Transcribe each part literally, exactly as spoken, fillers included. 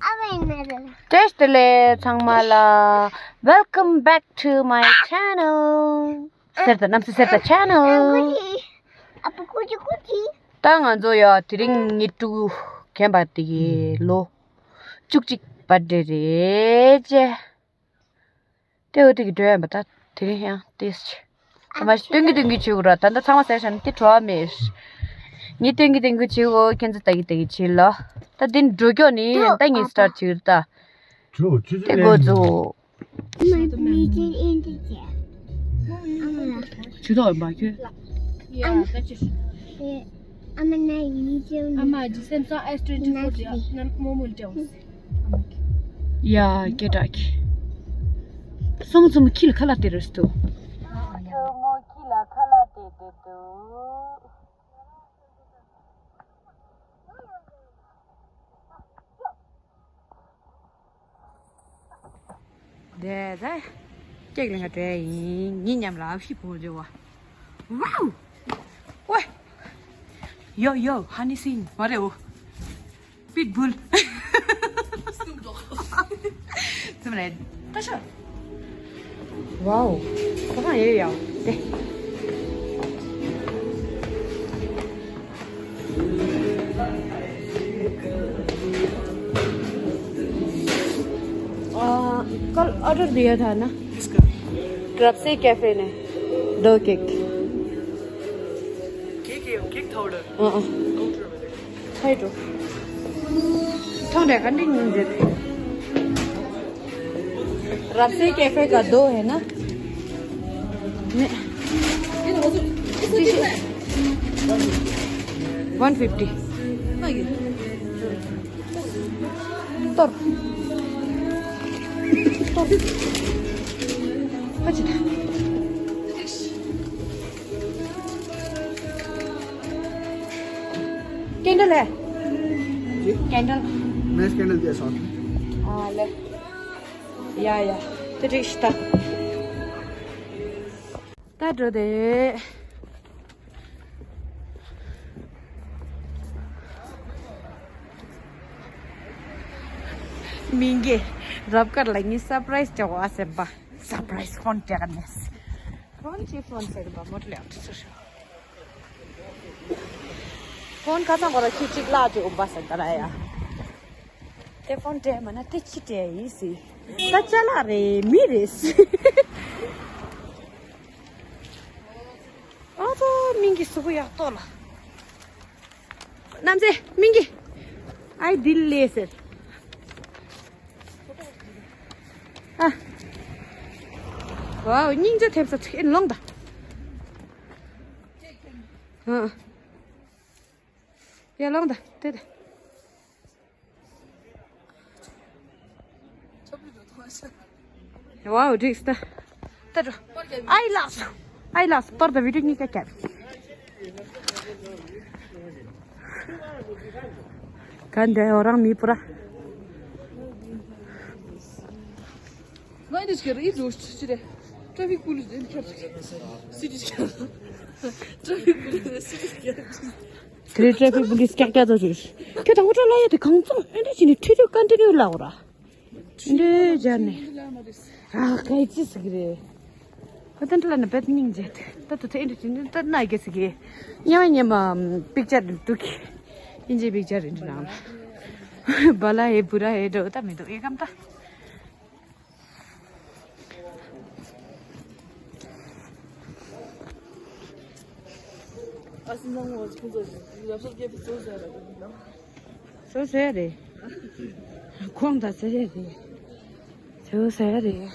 བཀྲ་ཤིས་བདེ་ལེགས་ཚང་མ་ལ། Welcome back to my channel. སེར་ད་རྣམ་སེ་སེར་ད་channel. ད་ང་ཚོ་ཡ་དེ་རིང་ངེད་ཕྲུ་གུ་རྒན་པ་དེ་གི་ལོ་བཅུ་གཅིག་པར་ཌེ་རེད་ཅེ། དེ་འོ་དེ་གི་འགྲོ་ཡ་མ་ད་དེ་རིང་ཡང་ཏེས་ཆེ། ད་མ་སྟོན་གི་སྟོན་གི་བྱེད་དགོས་ར། ད་ད་ཚང་མ་ཟེར་བཞག་ན་དེ་བྲོ་བ་མེད། ངས་སྟོན་གི་སྟོན་གི་བྱེད་དགོས། ཁྱེད་ཚོ་ལྟ་གི་ལྟ་གི་བྱེད་ལོ། ད་དེ་འགྲོ་སྐྱོ་ནི་ད་ངས་སི་ཊར་ཊི་བྱེད་གི་རེད་ད། དེ་འགོ་ཚུགས། ཇུས་གཏོགས་ཡིན་པ་ཁྱོད། ཨ་མ་ན་ཡིན་ཅེ། ཨ་མ་ཇི་སེམས་སང་ཨེས་ཊི་ཊི་ཕོར་ཡ་ནམ་མོ་མོ་ལ་སྤྲད་འོང་ཟེར། ཡ་སྐད་གྲགས་ཀྱི། སོ་མོ་ཚོ་མོ་ཁྱི་ལ་ཁ་ལག་སྟེར་རོགས་ཟེར་དོ། ཁྱོད་མོ་ཁྱི་ལ་ཁ་ལག་སྟེར་སྟེར་འདུག། དེ་ད་ཀེག་ལེན་ག་འགྲོ་ཡ་ཡིན། ངེད་མཉམ་ལ་ཨ་ཕྱི་བུ་འདྲ་བ། ཝའོ། ཝེ། ཡོ་ཡོ་ཧ་ནི་སིན་མ་རེད་འོ། པིཊ་བུལ། ཙམ་རེད། ད་ཤོ། ཝའོ། ཁོ་ཁང་ཡོད་ཡ། དེ། आ, कल ऑर्डर दिया था ना? किसका? रबसे कैफे ने दो केक। केक है, केक था ऑर्डर। हाँ, हाँ। काउंटर में देखो। है तो। ठंड है, कंटिन्यू दे दे। रबसे कैफे का दो है ना? नहीं। ये तो वैसे, इसका कितना है? One fifty. हाँ, ये। तोर। तोर। अच्छा। क्यान्डल है? जी? क्यान्डल। मैं इस क्यान्डल दिया साथ में। हाँ, ले। या, या। तो रिश्ता। ད་འགྲོ་དེ། མིང་གི་རབ་དཀར་ལ་ངས་སར་པ་རའི་སི་བྱ་བ་སེམས་པ། སར་པ་རའི་སི་ཕོན་སྤྲད་ག་ནས། ཕོན་ཅི་ཕོན་ཟེར་བ་མོ་ལེ་ཨོ་ཚུ་ཤོ། ཕོན་ཁ་སང་གོ་ར་ཁྱི་གཅིག་ལག་ཅིག་འུམ་པ་ཟེར་ད་ར་ཡ། དེ་ཕོན་སྤྲད་མ་ན་དེ་ཅི་སྤྲད་ཡིན་སི། ད་ཅ་ལག་རེད་མི་རེད་སི། ཨ་ཙོ་མིང་གི་གཟུགས་པོ་ཡག་ཏོ་ལ། རྣམ་རྩེ་མིང་གི། ཨའི་དིལ་ལེ་ཟེར། ཨ། ཝའོ་སྙིང་རྗེ་ཐེབས་ས་ཚིག་ཨེ་ལོང་ད། ཨ། ཡ་ལོང་ད་དེ་དེ། ཝའོ་འགྲིག་སྟ། ད་འགྲོ། ཨའི་ལགས་སོ། ཨའི་ལགས་སོ། པར་དང་བི་ཌིའོ་གཉིས་ཀ་བརྒྱབ། ག་འདྲ་འོ་རང་མི་པུ་ར། ང་འདི་ཞིག་རེད་འགྲོ་ཅི་རེད། ཊ་ཕིག་པུ་ལིས་འདི་ཁྱེར་ཅིག། སི་ཏི་ཞིག་ཁྱེར། ཊ་ཕིག་པུ་ལིས་སི་ཏི་ཞིག་ཁྱེར། དེ་རིང་ཊ་ཕིག་པུ་ལིས་ཀྱག་ཀྱག་ཚོ་རེད། ཁྱོད་དང་པོ་ཊ་ལ་ཡ་དེ་གང་ཚང་ཨེ་འདྲ་བྱས་ནས་ཁྲིད་དུས་ཀ་འདྲ་ནས་ལབ་ར། འདྲེ་སྦྱར་ནས། ཨ་སྐད་ཅི་ཟིག་རེད། ཨ་ཏན་ཏ་ལ་ན་བེད་སྙིང་རྗེ། ད་དུ་ཐེ་འདྲེ་ཅི་འདྲེ་ད་ན་གེ་ཟིག་གེ། ཉེ་མ་ཉེ་མ་པིག་ཅར་འདུག་གི། ཨིན་ཇི་པིག་ཅར་འདྲེ་ནང་ལ། བ་ལ་ཧེ་བུ་ར་ཧེ་འགྲོ་ད་མི་འདུག་ཨེ་གམ་ད། ཨ་སི་ནང་ངོ་ཁོང་ཚོ་རབ་སོ་སྐྱེ་བུ་ཚོ་ཟེར་ར་ཁོང་ཚོ། སོ་སོའི་རེད། ཁོང་དང་སོ་སོའི་རེད། སོ་སོའི་རེད།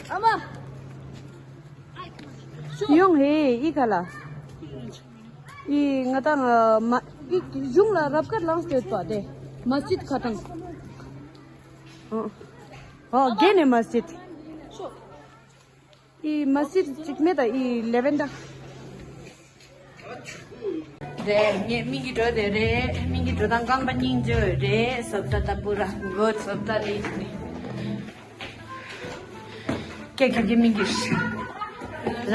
ཨ་མ། ཡོང་ཧེ་ཨི་ཁ་ལ། ཨི་ང་དང་མ་ཨི་གཞུང་ལ་རབ་དཀར་ལངས་ཏེ་ཡོད་པ་དེ། མ་སི་ཇིད་ཁ་ཐང་། ཨོ། ཨོ་རྒན་ནས་མ་སི་ཇིད། ཨི་མ་སི་ཇིད་གཅིག་མེད་ད་ཨི་ལེ་བན་ད། རེད། ངས་མིང་གི་འགྲོ་དེ་རེད། མིང་གི་འགྲོ་དང་རྐང་པ་སྙིང་རྗེ་རེད། སོབ་ད་ད་པུ་ར་གོ་སོབ་ད་ལི་ནི། ཀྱེ་ཀྱེ་ཀྱེ་མིང་གི་ར།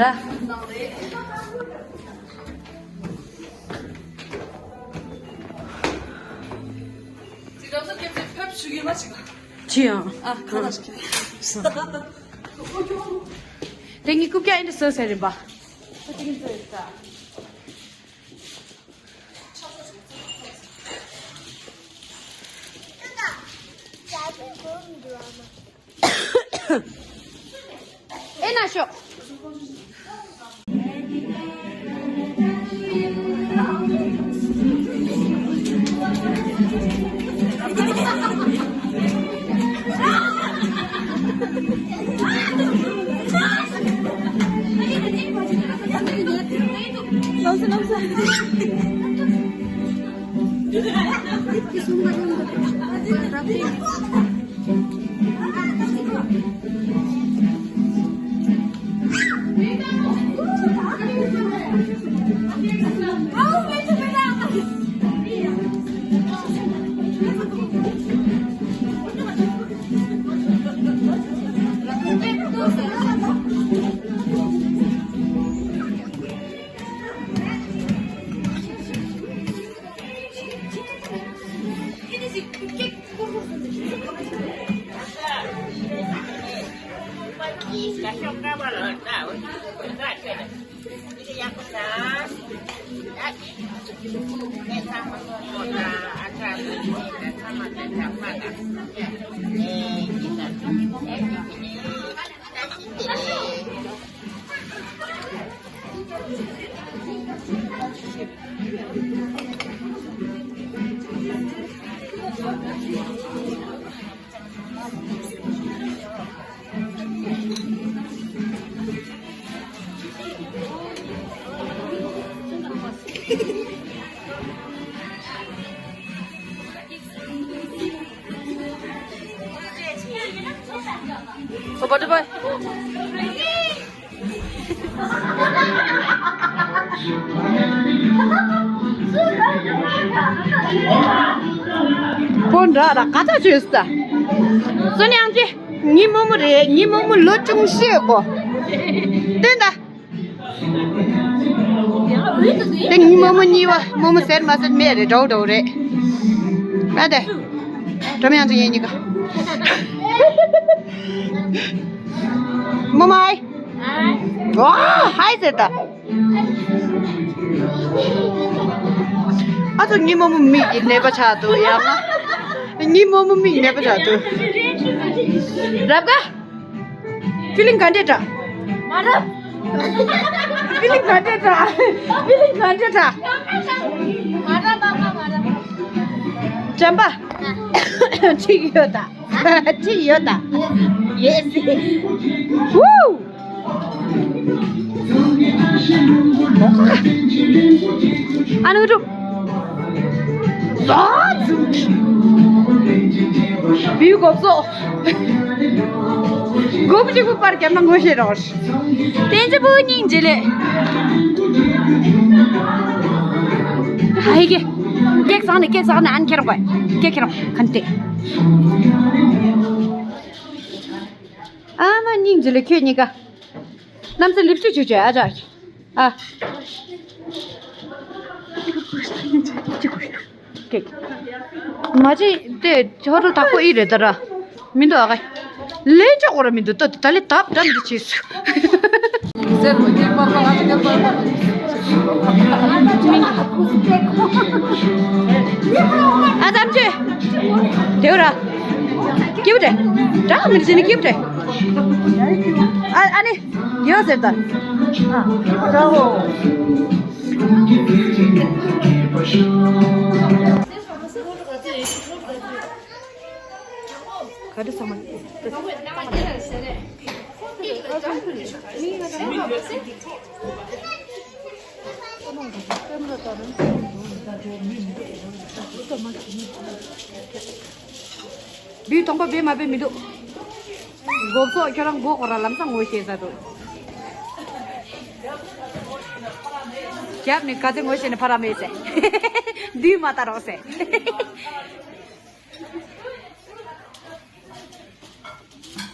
ཅི་ཡང་། ཨ་ཁ་ལག་ཞིག་ཁྱེར། དེ་ངའི་རྐུབ་བཀྱག་ཨེ་འདྲ་བཟོས་ཟེར་རིམ་པ། ཨེ་ན་ཤོག་ཨོ་བ་ཏི་བ། པོ་འདྲ་ར་ཁ་ཚ་བྱོས་ས། སུན་ཡང་ཅི། ངའི་རྨོ་མོ་རེད། ངའི་རྨོ་མོ་ལོ་ཅུང་ཤོས་གོ། སྟོན་ད། དེ་ངའི་རྨོ་མོ་གཉིས་པ། རྨོ་མོ་ཟེར་མ་ཟེར་མེད་རེད། འདྲ་བོ་འདྲ་བོ་རེད། ཨ་དེ། འགྲོ་མི་ཡང་ཚོ་ཡིན་གཉིས་ཀ། རྨོ་མོ་ཧའི། ཝ། ཧའི་ཟེར་ད། ཨ་ཚོ་ངའི་རྨོ་མོ་མིག་གི་ནད་པ་ཆགས་འདུག་ཡ་མ། ངའི་རྨོ་མོ་མིག་ནད་པ་ཆགས་འདུག་རབ་ག། ཕི་ལིང་ག་འདྲས་འདྲ། མ་རབ། ཕི་ལིང་ག་འདྲས་འདྲ། ཕི་ལིང་ག་འདྲས་འདྲ། མ་རབ་མ་མ་མ་རབ། འགྲམ་པ། འགྲིག་ཡོད་ད། འགྲིག་ཡོད་ད། ཡེ་སི། ཝུ། ཨ་ནུ་ཀྲུག་བིའུ་གོབ་སོ། གོབ་གཅིག་པུ་པར་རྒྱབ་ན་ངོ་ཤེས་རོགས། བསྟན་འཛིན་བུ་སྙིང་རྗེ་ལེ། ཧའི་གེ། ཀེག་བཟང་ནི་ཀེག་བཟང་ནི་ཨན་ཁྱེར་གོ། ཀེག་ཁྱེར་གོ་ཁན་ཏེ། ཨ་མ་སྙིང་རྗེ་ལེ་ཁྱོད་གཉིས་ཀ། གནམ་ས་ལིབ་སི་ཊིག་བྱུག་བྱས་ཨ་ཅག་ཨ། ཀེག་མ་ཅི་དེ་ཧོ་ཊེལ་དག་པོ་ཨི་རེད་ད་ར། མི་འདུག་ཨ་ཁ། ལེན་ཆོག་གོ་ར་མི་འདུག་ད་ད་ལེ་དབ་ད་མི་འདུག་ཅེས་སུ། ཨ་ཙམ་ཅེ། དེའུ་ར། སྐྱིད་པོ་རེད། འདྲ་མི་འདུག་ཅེ་ནི་སྐྱིད་པོ་རེད། ཨ་ཨ་ནི། ཡོད་ཟེར་ད། ཨ། ཨ་ཧོ། ག་རེ་ཚང་མ། བི་དང་པོ་བི་མ་བི་མི་འདུག་མགོ་ཚོགས་ཁྱོད་རང་མགོ་སྐོར་ར་ལམ་སང་ངོ་ཤེས་ས་འདུག་རྒྱབ་ནས་ག་ཚོད་ངོ་ཤེས་ནས་ཕ་ར་མེད་ཟེར། བདུད་མ་ལྟ་རོགས་ཟེར།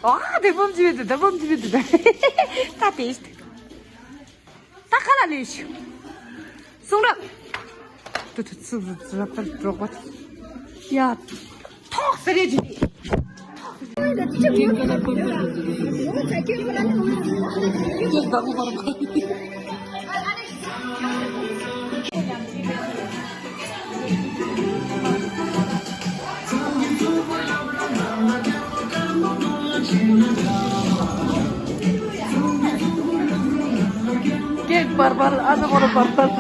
ཨ་དེ་བུམ་ཅི་བི་དུ་དེ་བུམ་ཅི་བི་དུ་དེ་ད་དེ། ད་ཁ་ལ་ལས་ཤིག་གསུང་རབ། ཏུ་ཏུ་ཙུ་ཙུ་ཙུ་ལ་ཕར་འགྲོགས་པ། ཡ། ད་ ཐོག་ཟེར་རེད་ཅི། ཀེག་འབར་འབར། ཨ་ནི་མོ་ར་འབར་འབར།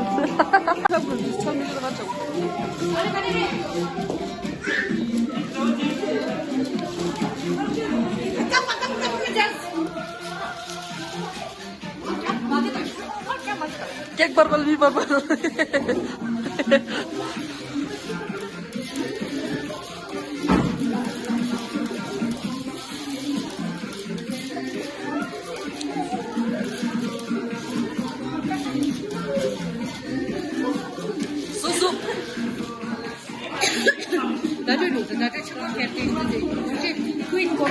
ཀེག་འབར་འབར། མི་འབར་འབར། སོ་སོ། བརྡ་སྤྲོད་འགྲོ་ཟེར། བརྡ་སྤྲོད་ཆེན་པོ་ཁྱེར་ཏེ་འདི་འདི་ཀུན་གོ།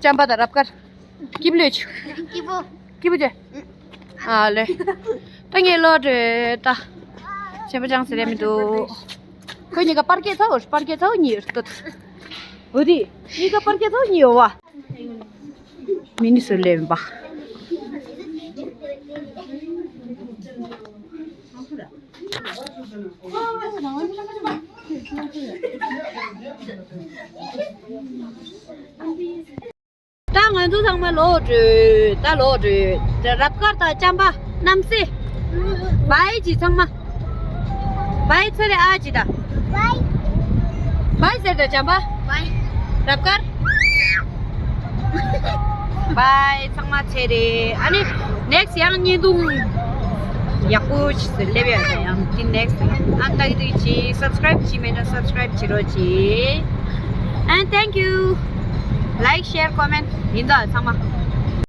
ཅམ་པ་དང་རབ་དཀར། སྐྱིབས་ལོས་ཆུ། སྐྱིད་པོ། སྐྱིད་པོ་ཆེ། ཨ་ལེ། ད་ངས་ལོ་དྲོས་ད། ཆེན་པོ་ཅང་ཟེར་ཡ་མི་འདུག་ཁོས་གཉིས་ཀ་པར་སྐྱེས་ཚ་བོ། པར་སྐྱེས་ཚ་བོ་གཉིས་ཡོད་ཏོ། འོ་དེ། གཉིས་ཀ་པར་སྐྱེས་ཚ་བོ་གཉིས་ཡོད་བ། མི་ནི་སུ་ལེན་པ། ད་ང་ཚོ་ཚང་མ་ལོག་འགྲོ། ད་ལོག་འགྲོ། ད་རབ་དཀར་དང་ཅམ་པ་རྣམ་སྲས། བའི་ཅི་ཚང་མ། བའི་ཚེ་རེ་ཨ་ཅི་ད། བའི། བའི་ཟེར་ད་ཅམ་པ། བའི། རབ་དཀར། བའི་ཚང་མ་ཚེ་རེ། ཨ་ནི་ནེགསི་ཡང་བརྙན་ཐུང་ཡག་པོ་ཞིག་སླེབས་ཡ་ཡང་དེ་ནེགསི་ལ། ཨ་ནི་ད་གི་དེ་ཅི་སབ་སི་ཀ་རེབ་བྱེད་མེད་ན་སབ་སི་ཀ་རེབ་བྱེད་རོགས་གྱིས། And thank you. Like, share, comment. ཡིན་ད་ཚང་མ།